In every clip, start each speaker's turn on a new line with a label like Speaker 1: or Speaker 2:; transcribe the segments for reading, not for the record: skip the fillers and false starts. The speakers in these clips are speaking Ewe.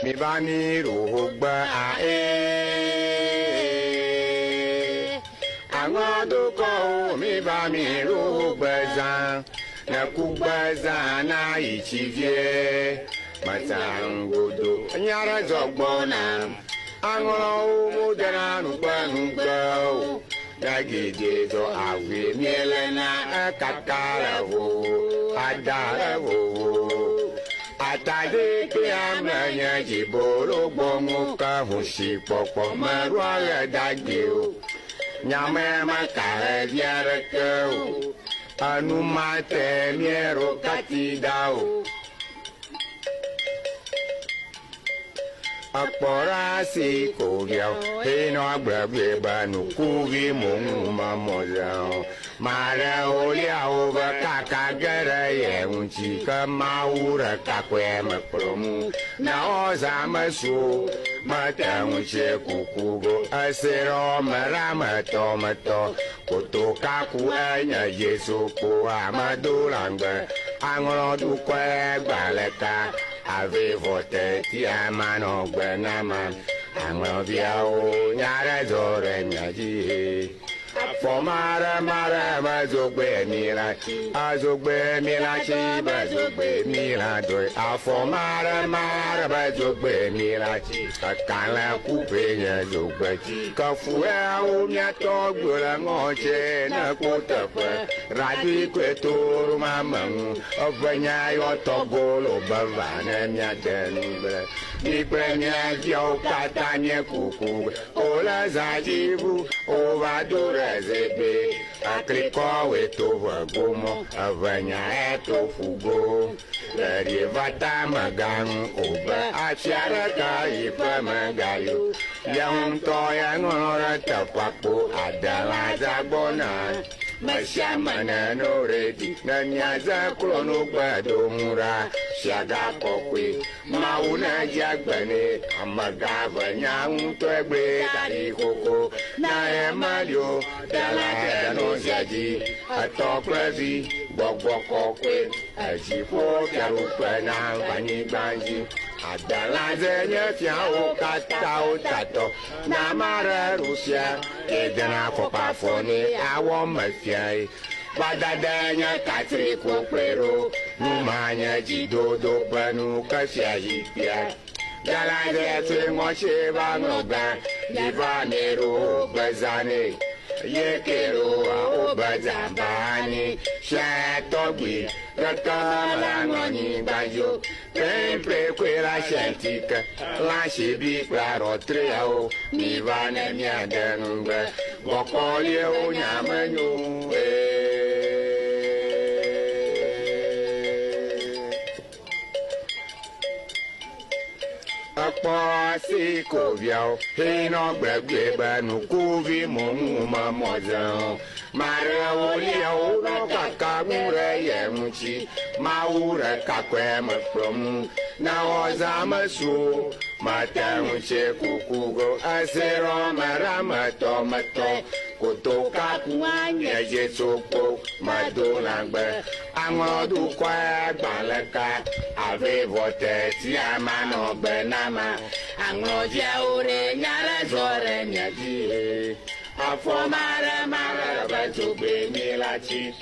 Speaker 1: Mi va mi ro gbe a e. Aŋɔdukɔwo mi va mi ro gbe zã. Nekugbe zã na yi tsi vie. Metsangodo nya ɖe zɔ gbɔna. Aŋlɔwo modena nugbe nugbe o. Ɖegidze zɔ aʋui mielena ekaka le vovo. Ada le vovo. Atadi kple ame nye dzibolo gbɔŋu ke ŋu si kpɔkpɔ meɖoa ɣe dagbe o. Nyame meka xevi aɖeke o. Enumate míeɖo kati da o. Ekpɔ ɖe asi ko viawo henɔ agblɔgbe be nukuvi mo ŋu memɔ zã o. Maɖewo liawo be kaka ge ɖe ye ŋuti ke Mawu ɖeka koe mekplɔ mu. Na wɔ zã mesu o, mete ŋu tse kuku go. Ese ɖɔ me ɖe ametɔ metɔ. Kotokaku enye Jesu kpo amedo lãgbe. Aŋlɔ dukɔe gbalẽka. Ave vɔ teti amanɔ gbe na ma. Aŋlɔviawo nya ɖe zɔ ɖe mia dzi. Afɔ maɖe maɖe be zogbe mi la, azogbe mi la tsi be zogbe mi la doe. Afɔ maɖe maɖe be zogbe mi la tsi. Ekalẽ kuƒe nye zogbe tsi. Kefuawo miatɔ gbo le ŋɔtse ne ko teƒe. Radui koe to ma me ŋu. Eve nya yɔ tɔgolo be va ne miade nugble. Mi kple mia viawo katã míekuku. Wole zã dzi ʋu, wova do ɖe zebe. Aklikɔwoe to ʋe gomɔ, eve nya eto ƒugo. Le ɖeva meganu o be afia ɖeka yi ƒe megali o. Ya ŋutɔ ya ŋlɔ ɖe teƒea kpo adelã dza gbɔna. Me sia ame neno redi ne miaze kplɔ nugbe do ŋu ɖa. Fiaga kɔkɔe Mawu ne dze agbe nɛ. Amegã ve nya ŋutɔe gblɔe da ɖi xoxo. Na emali o, dela dze no zia dzi. Etɔ kple vi, gbɔgbɔ kɔkɔe. Edziƒo fiaɖuƒe na anyigba dzi. Adelã dze nye fiawo katã wo tatɔ. Na ame aɖe ɖu fia, kedena afɔkpa afɔ nɛ awɔ me fiae. Gbadada nye katri ko kplɔe ɖo. Numa nye dzidodo ƒe nu ke fia zikpuia. Dala dze tsoe ŋɔtsi va ŋlɔ gbã. Miva mi ɖo gbeza nɛ. Ye ke ɖo wobe dzamba anyi. Fia tɔgbi ɖeke mele aŋlɔ anyigba dzi o. Pempe koe la sɛntike, la sibi kple arɔtriawo. Miva ne miade nugbe. Bɔkɔliewo nyamenyo. Ekpɔ asi ko viawo henɔ gbegbe be nukuvi mo ŋu memɔ zã o. Maɖewo liawo nɔ kaka ŋu ɖe ye ŋuti. Mawu ɖeka koe mekplɔ mu. Na wɔ zã mesu o, mete ŋu tse kuku go. Ese ɖɔ me ɖe ametɔ metɔ. Kotokaku nye Jesu kpo medo lãgbe. Aŋlɔ dukɔe gbalẽka. Ave vɔ teti amanɔ gbe na ma. Aŋlɔviawo ɖe nya ɖe zɔ ɖe mia dzi. Afɔ maɖe maɖe be dzogbe mi la tsi.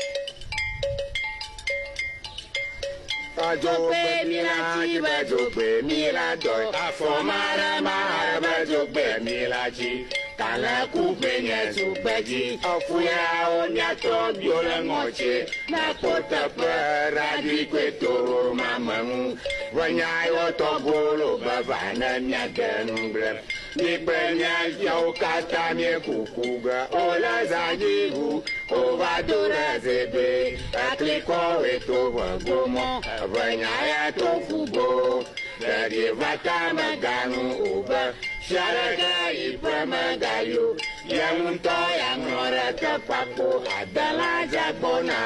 Speaker 1: Dzogbe mi la tsi be dzogbe mi la dɔe. Afɔ maɖe maɖe be dzogbe mi la tsi. Kalẽ kuƒe nye dzogbe dzi. Efuyawo miatɔ gbiwo le ŋɔtsi. Nakpɔ teƒe radui koe to ma me ŋu. Ʋenya yɔ tɔgolo be va ne miade nugble. Mi kple mia viawo katã míekuku ge. Wole zã dzi ʋu, wova do ɖe zebe. Eklikɔwoe to ʋe gomɔ, eve nya ya to ƒugo. Ɖeɖi va ta meganu o be fia ɖeke yi ƒe megali o. Ye ŋutɔ ya ŋlɔ ɖe teƒea kpo adelã dze gbɔna.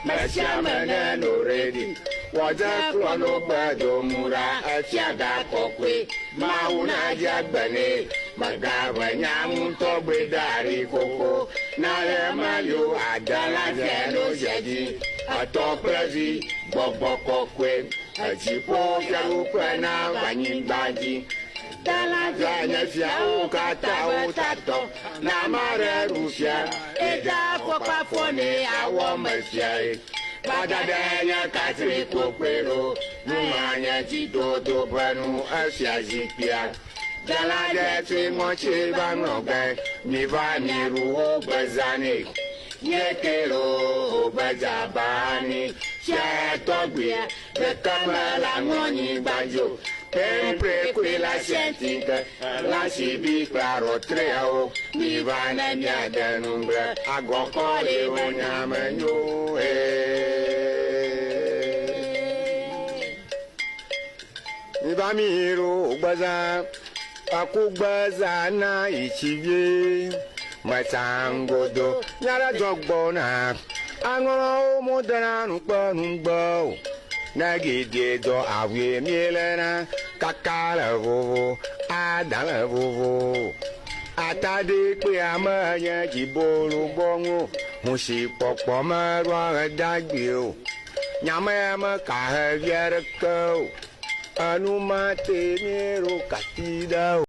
Speaker 1: Me sia ame neno redi. Wɔdze kplɔ nugbe do ŋu ɖa. Efiaga kɔkɔe. Mawu na dze agbe nɛ. Megaʋe nya ŋutɔ gbe da ɖi xoxo. Na le mali o adelã dze no zia dzi. Etɔ kple vi, gbɔgbɔ kɔkɔe, edziƒo fiaɖuƒe na va anyigba dzi. Dala nye fiawo katã wo tatɔ, na ame ɖe ɖu fia, eda afɔkpa fɔ nɛ awɔ me fiae. Gbadada nye katri kpokpoe ɖo, numa nye dzidodo ƒe nu efia zikpuia. Dala ɖe tsoe ŋɔtsi va ŋlɔ gbe, miva miɖu wo gbezanɛ. Miekelo wobe dzabani, fia tɔgbuia, ɖeke mele aŋlɔ dzi o. Pempre koe la siɛnti ke, la si bi kple arɔtreawo, miva ne miade nugble, agɔkɔ le wo nyame nyo ee. Miva mi ɖo gbeza, akugbeza na itsivie. Metsangodo, nyara dzɔgbɔna, aŋlɔwo modena nukpe nugbe o. Ne gidie dɔ aʋue mielena, kaka le vovo, ada le vovo. Atadi kpe ame nye dzibolo gbɔŋu, ŋusi kpɔkpɔ meɖoa ɣedagbe o. Nyame meka he vi aɖeke o. Enumate míeɖo kati ɖe o.